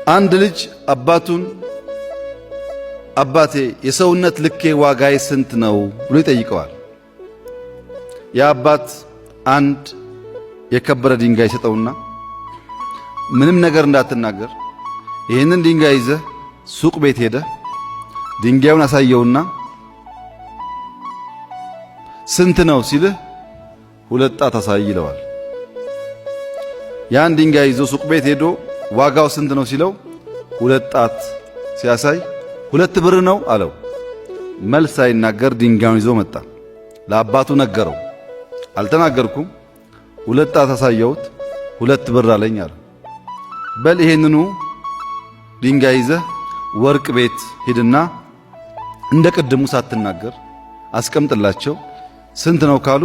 አንድ ልጅ አባቱን አባቴ የሰውነት ልኬ ዋጋዬ ስንት ነው ብሎ ይጠይቀዋል። ያ አባት አንድ የከበረ ድንጋይ ይሰጠውና ምንም ነገር እንዳትናገር ይህንን ድንጋይ ይዘህ ሱቅ ቤት ሄደህ ድንጋዩን አሳየውና ስንት ነው ሲልህ ሁለት ጣት አሳይ ይለዋል። ያን ድንጋይ ይዞ ሱቅ ቤት ሄዶ ዋጋው ስንት ነው ሲለው ሁለት ጣት ሲያሳይ 2 ብር ነው አለው። መልስ ሳይናገር ድንጋዩን ይዞ መጣ። ለአባቱ ነገረው። አልተናገርኩም፣ ሁለት ጣት አሳየሁት፣ 2 ብር አለኝ አለ። በል ይሄንኑ ድንጋይ ይዘህ ወርቅ ቤት ሂድና እንደ ቅድሙ ሳትናገር አስቀምጥላቸው። ስንት ነው ካሉ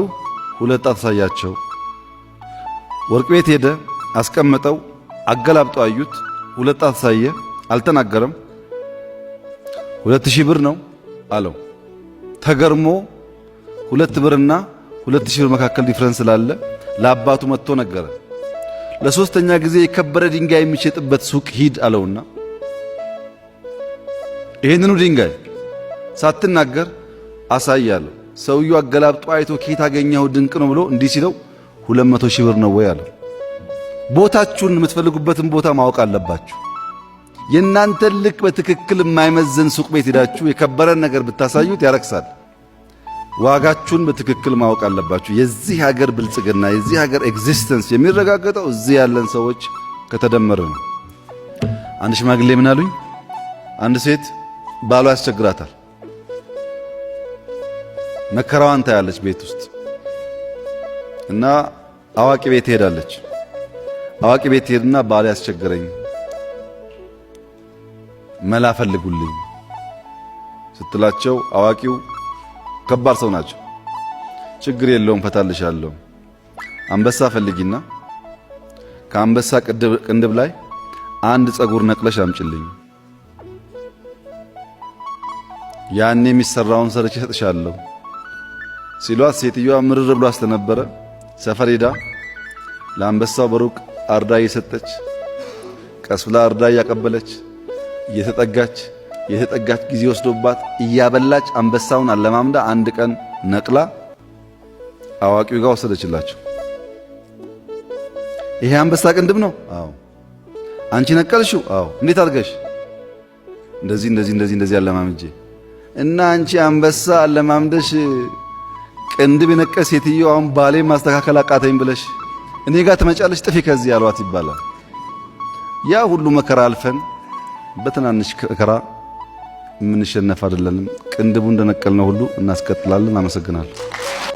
ሁለት ጣት አሳያቸው። ወርቅ ቤት ሄደ፣ አስቀመጠው። አገላብጠው አዩት። ሁለት ጣት አሳየ፣ አልተናገረም። 2,000 ብር ነው አለው። ተገርሞ 2 ብርና 2,000 ብር መካከል difference ስላለ ለአባቱ መጥቶ ነገረ። ለሶስተኛ ጊዜ የከበረ ድንጋይ የሚሸጥበት ሱቅ ሂድ አለውና ይህንኑ ድንጋይ ሳትናገር አሳያለሁ። ሰውየው አገላብጦ አይቶ ከየት አገኘኸው ድንቅ ነው ብሎ እንዲህ ሲለው 200,000 ብር ነው ወይ አለው። ቦታችሁን የምትፈልጉበትን ቦታ ማወቅ አለባችሁ። የእናንተን ልክ በትክክል የማይመዝን ሱቅ ቤት ሄዳችሁ የከበረን ነገር ብታሳዩት ያረክሳል። ዋጋችሁን በትክክል ማወቅ አለባችሁ። የዚህ ሀገር ብልጽግና የዚህ ሀገር existence የሚረጋገጠው እዚህ ያለን ሰዎች ከተደመርን ነው። አንድ ሽማግሌ ምን አሉኝ? አንድ ሴት ባሏ ያስቸግራታል። መከራዋን ታያለች ቤት ውስጥ እና አዋቂ ቤት ትሄዳለች። አዋቂ ቤት ትሄድና ባል ያስቸግረኝ መላ ፈልጉልኝ ስትላቸው አዋቂው ከባድ ሰው ናቸው። ችግር የለውም ፈታልሻለሁ፣ አንበሳ ፈልጊና ከአንበሳ ቅንድብ ላይ አንድ ጸጉር ነቅለሽ አምጪልኝ፣ ያኔ የሚሰራውን ሰርቼ እሰጥሻለሁ ሲሏት ሴትዮዋ ምርር ብሏ ስለነበረ ሰፈር ሄዳ ለአንበሳው በሩቅ አርዳ እየሰጠች ቀስ ብላ አርዳ እያቀበለች እየተጠጋች የተጠጋች ጊዜ ወስዶባት እያበላች አንበሳውን አለማምዳ አንድ ቀን ነቅላ አዋቂው ጋር ወሰደችላቸው። ይሄ አንበሳ ቅንድብ ነው? አዎ። አንቺ ነቀልሽው? አዎ። እንዴት አድርገሽ? እንደዚህ እንደዚህ እንደዚህ እንደዚህ አለማምጄ። እና አንቺ አንበሳ አለማምደሽ ቅንድብ የነቀል ሴትዮ አሁን ባሌ ማስተካከል አቃተኝ ብለሽ እኔ ጋር ትመጫለሽ? ጥፊ ከዚህ ያሏት ይባላል። ያ ሁሉ መከራ አልፈን በትናንሽ መከራ የምንሸነፍ አይደለንም። ቅንድቡ እንደነቀልነው ሁሉ እናስቀጥላለን። አመሰግናለሁ።